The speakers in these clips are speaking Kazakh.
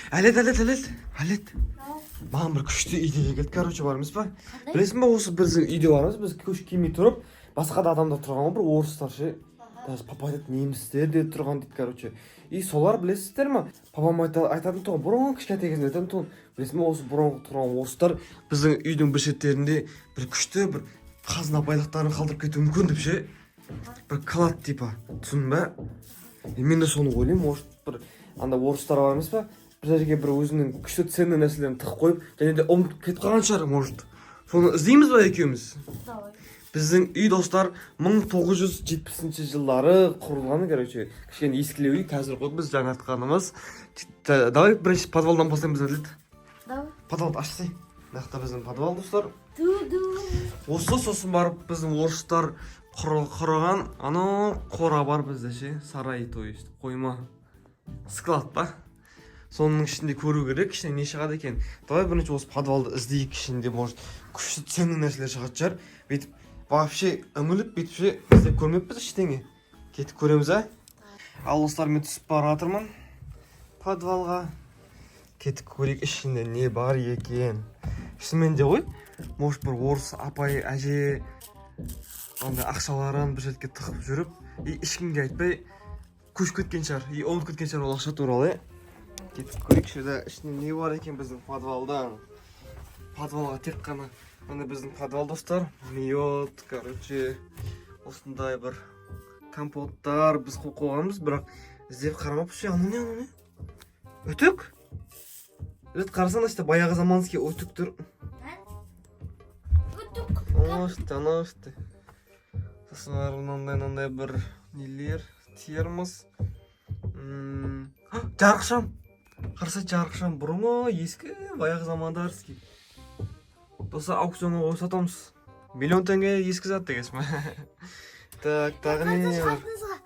Әлет, Әлет, Әлет, Әлет, маған бір күшті идея келді, короче, бар емес па? Қандай? Білесің ба, осы біздің үйде бармыз, біз көшіп келмей тұрып, басқа да адамдар тұрған ғой, бір орыстар ше. Даже папа айтады, немістер де тұрған дейді, короче. И солар, білесіздер ма, папам айтатын тұғын, бұрын кішкентай кезінде айтатын тұғын, білесің ба, осы бұрынғы тұрған орыстар біздің үйдің бір шеттерінде бір күшті бір қазына байлықтарын қалдырып кетуі мүмкін деп ше. Бір клад типа, түсіндің ба? И мен де соны ойлаймын, может, бір анда орыстар бар емес па, бір жерге бір өзінің күшті ценный нәрселерін тығып қойып және де ұмытып кетіп қалған шығар, может. Соны іздейміз ба екеуміз? Давай. Біздің үй, достар, 1970 жылдары құрылған, короче, кішкене ескілеу үй қазір ғой біз жаңартқанымыз. Давай бірінші подвалдан бастаймыз, Әділет. Давай. Подвалды ашсай. Мына жақта біздің подвал, достар. Ду-ду. Осы сосын барып біздің орыстар құрған анау қора бар бізде ше, сарай, то есть қойма, склад па, соның ішінде көру керек, ішінде не шығады екен. Давай бірінші осы подвалды іздейік, ішінде, может, күшті ценный нәрселер шығатын шығар. Бүйтіп вообще үңіліп, бүйтіп ше, іздеп көрмеппіз ештеңе. Кетіп көреміз, а? Ал, достар, мен түсіп бара жатырмын подвалға. Кетіп көрейік, ішінде не бар екен. Шынымен де ғой, может, бір орыс апай, әже андай ақшаларын бір жерге тығып жүріп и ешкімге айтпай көшіп кеткен шығар и ұмытып кеткен шығар ол ақша туралы, иә. Кетіп көрейікші да, ішінде не бар екен біздің подвалда. Подвалға тек қана, міне, біздің подвал, достар. Мед, короче, осындай бір компоттар біз қойып қойғанбыз, бірақ іздеп қарамаппыз ше. Анау не, анау не? Үтік. Рет қарасаң, іште баяғы заманский үтік тұр. Үтік. Анау іште, анау іште. Сосын барып мынандай мынандай бір нелер, термос. А, жарықшам. Қараса, жарықшам, бұрынғы ескі баяғы замандарский. Достар, аукционға қойып сатамыз. Миллион теңге ескі зат дегенсің ба? Так, тағы не бар? Артыңызға.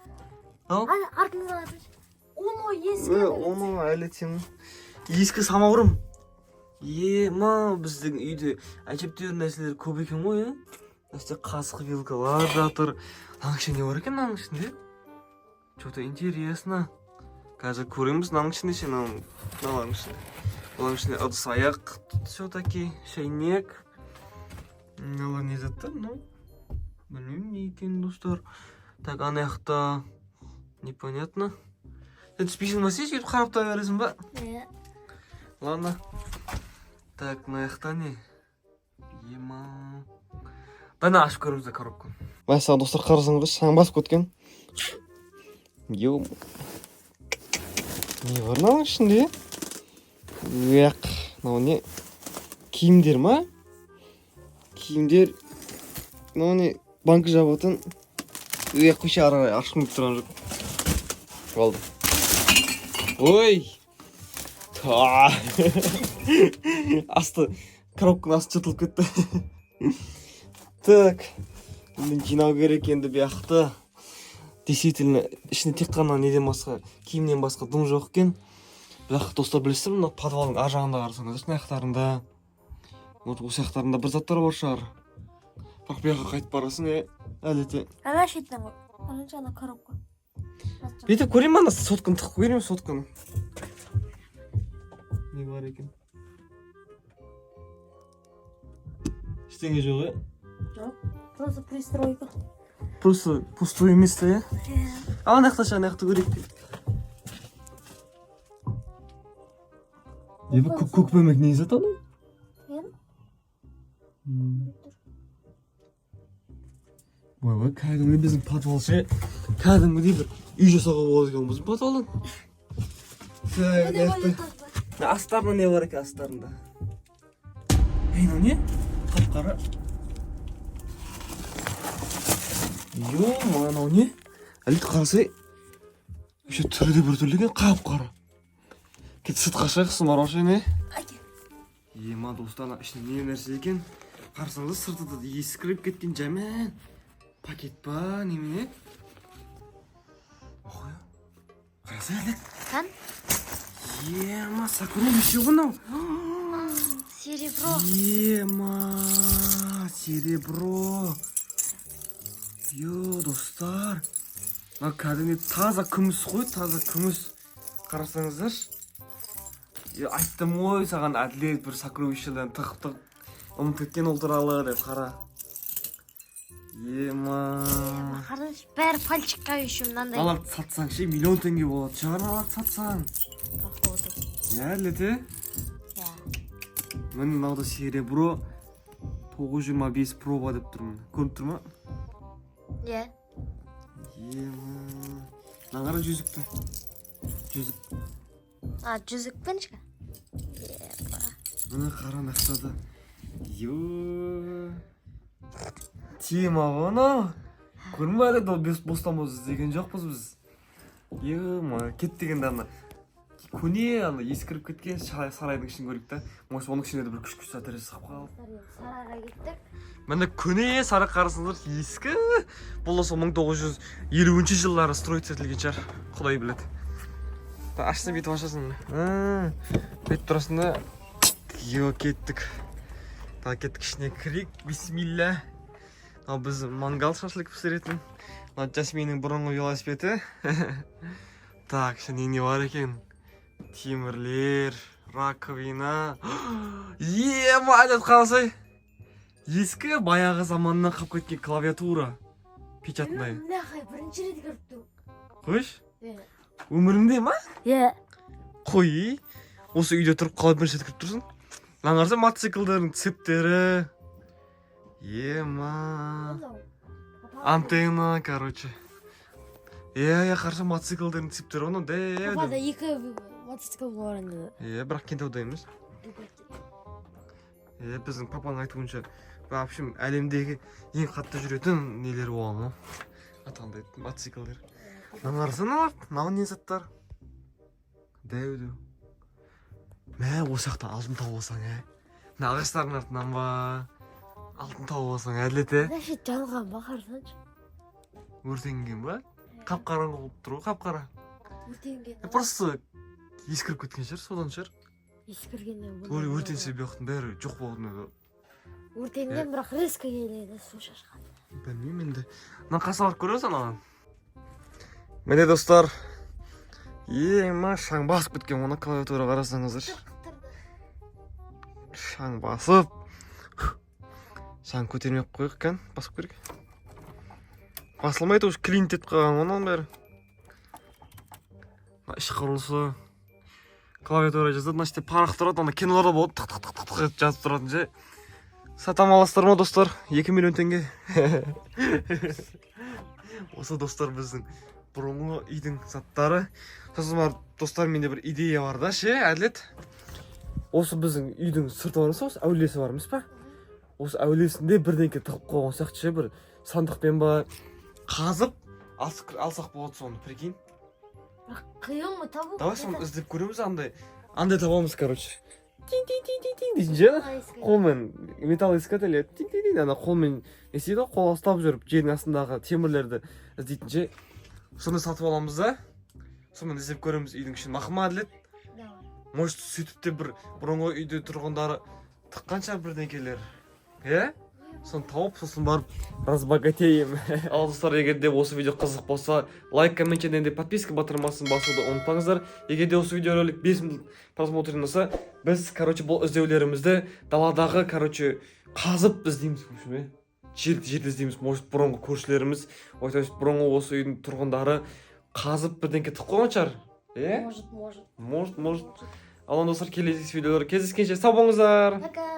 Ау? Ана, артыңызға қарасаңшы. Оны ескі. Е, оны әлі сен ескі самаурын. Е, ма, біздің үйде әжептәуір нәрселер көп екен ғой, иә? Мына қасық, вилкалар жатыр. Мынаның ішінде не бар екен, мынаның ішінде? Че-то интересно. Қазір көреміз мынаның ішінде ше, мыналардың ішінде. Бұлардың ішінде ыдыс аяқ, все-таки шәйнек. Мыналар не заттар мынау? Білмеймін не екенін, достар. Так, ана жақта непонятно. Сен түспейсің ба, сен сөйтіп қарап тұра бересің ба? Иә. Ладно. Так, мына жақта не? Ема. Дана, ашып көреміз да коробканы. Мәссаған, достар, қарасаңыздар, шаң басып кеткен. Ё. Не бар мынаның ішінде? Уяқ, мынау не? Киімдер ма? Киімдер. Мынау не? Банка жабатын. Уяқ, қойшы, ары қарай ашқым келіп тұрған жоқ. Болды. Ой! Та. Асты, коробканың асты жыртылып кетті. Так, енді жинау керек енді бұяқты. Действительно, ішінде тек қана неден басқа, киімнен басқа дым жоқ екен. Бірақ, достар, білесіздер ме, мына подвалдың ар жағында қарасаңыздар, мына жақтарында, вот осы жақтарында бір заттар бар шығар. Бірақ бұл жаққа қайтып барасың, е, әлі де. Ана шетінен ғой. Ана ана коробка. Бүйтіп көрейін ба, ана сотканы тығып көрейін бе, сотканы? Не бар екен? Ештеңе жоқ, е? Жоқ. Просто пристройка. Просто пустое место, иә? Иә. Ал ана жақта ше, ана жақты көрейік. Ебі көк көк бөмек не зат анау? Мен? Ойбай, кәдімгідей біздің подвал ше, кәдімгідей бір үй жасауға болады екен біздің подвалдан. Так, мына жақта астарында не бар екен, астарында? Ей, мынау не? Қап қара. Ё, мынау не? Әлі қарасай, еще түрі де біртүрлі екен, қап қара. Кет, сыртқа шығайық, сосын барып ашайын, е? Әке. Ема, достар, ана ішінде не нәрсе екен? Қарасаңыздар, сырты да ескіріп кеткен жаман. Пакет па, немене? Ой. Қарасай, әлі. Қан? Ема, сокровище ғой мынау. Серебро. Ема, серебро. Йо, достар. Мына кәдімгі таза күміс қой, таза күміс. Қарасаңыздаршы. Е, айттым ғой саған, Әділет бір сокровищелерін тығып тығып ұмытып кеткен ол туралы деп. Қара, ема. Қарашы, бәрі пальчикқа еще мынандай. Мыналарды сатсаң ше, миллион теңге болатын шығар мыналарды сатсаң. Походу. Иә, Әділет, е? Иә. Міне, мынау да серебро, 925 проба деп тұр, міне, көрініп тұр ма? Иә. Ема, мына қара, жүзікті, жүзік. А, жүзікпен ше. Міне, қара, мына да ё тема ғой анау, көрдің ба, Әділет? Ол бостан бос іздеген жоқпыз біз. Ема, кеттік енді, ана көне, ана ескіріп кеткен сарайдың ішін көрейік та. Может, оның ішінде де бір күш күш заттар шығып қалды. Сарайға кеттік. Міне, көне сарай, қарасаңыздар, ескі. Бұл да сол 1950 жылдары строиться етілген шығар, құдай біледі. Та, ашсаң, бүйтіп ашасың. Бүйтіп тұрасың да. Йо, кеттік. Так, кеттік, ішіне кірейік. Бисмилля. Мынау біз мангал, шашлык пісіретін. Мынау Жасминнің бұрынғы велосипеді. Так, ішінде не бар екен? Темірлер, раковина. Ема, Әділет, қарасай, ескі, баяғы заманнан қалып кеткен клавиатура печатный. Мынақай бірінші рет көріп тұрмын. Қойшы. Иә. Өміріңде ма? Иә. Қой, осы үйде тұрып қалай бірінші рет кіріп тұрсың? Мынаны қарасаң, мотоциклдердің цептері. Ема, антенна, короче. Иә, қарасаң, мотоциклдердің цептері ғой мынау. Папада Дәу. Екі мотоцикл бар енді. Иә, бірақ Кентауда емес. Иә, біздің папаның айтуынша, в общем, әлемдегі ең қатты жүретін нелер болған ғой, аты қандай еді, мотоциклдер. Мынаны қарасаң, мыналар, мынау не заттар, дәу дәу. Мә, осы жақта алтын тауып алсаң, ә, мына ағаштардың артынан ба алтын тауып алсаң, Әділет, е? Вообще жанған ба, қарасаңшы. Өртенген ба? Қап қараңғы болып тұр ғой, қап қара. Өртенген. Просто ескіріп кеткен шығар, содан шығар. Ескіргеннен. Өртенсе, бұл жақтың бәрі жоқ болатын. Өртенген, бірақ резко келеді су шашқан. Білмеймін енді. Мына қасына барып көреміз анаған. Міне, достар, ема, шаң басып кеткен оны, клавиатура, қарасаңыздаршы, шаң басып. Шаң көтермей ақ қояйық. Кән, басып көрейік. Басылмайды, уже клинить етіп қалған ғой мынаның бәрі. Мына іш құрылысы, клавиатура жазады. Мына іште парақ тұрады, ана киноларда болады, тық тық тық тық тық етіп жазып тұратын ше. Сатам, аласыздар ма, достар? 2 миллион теңге. Осы, достар, біздің бұрынғы үйдің заттары. Сосын барып, достар, менде бір идея бар да ше, Әділет. Осы біздің үйдің сырты бар емес па, осы әулиесі бар емес па, осы әулиесінде бірдеңке тығып қойған сияқты ше, бір сандықпен ба қазып алсақ болады соны, прикинь. Бірақ қиын ғой табу. Давай соны іздеп көреміз. Андай табамыз, короче, тин тин тин тин тин дейтін ше, қолмен, металлоискатель, иә, тин тин тин, ана қолмен не істейді ғой, қолға ұстап жүріп жердің астындағы темірлерді іздейтін ше. Соны сатып аламыз да, сонымен іздеп көреміз үйдің ішін. Мақұл ма, Әділет? Давай. Может, сөйтіп те бір бұрынғы үйде тұрғындары тыққан шығар бірдеңкелер, иә. Соны тауып, сосын барып разбогатеем. Ал, достар, егер де осы видео қызық болса, лайк, коммент және де подписка батырмасын басуды ұмытпаңыздар. Егер де осы видеоролик 5000 просмотр жинаса, біз, короче, бұл іздеулерімізді даладағы, короче, қазып іздейміз, в общем, иә, жерді іздейміз. Может, бұрынғы көршілеріміз, ой, то есть бұрынғы осы үйдің тұрғындары қазып бірдеңке тығып қойған шығар, иә. Может, может. Может, может. Ал, достар, келесі видеолар кездескенше сау болыңыздар. Пока.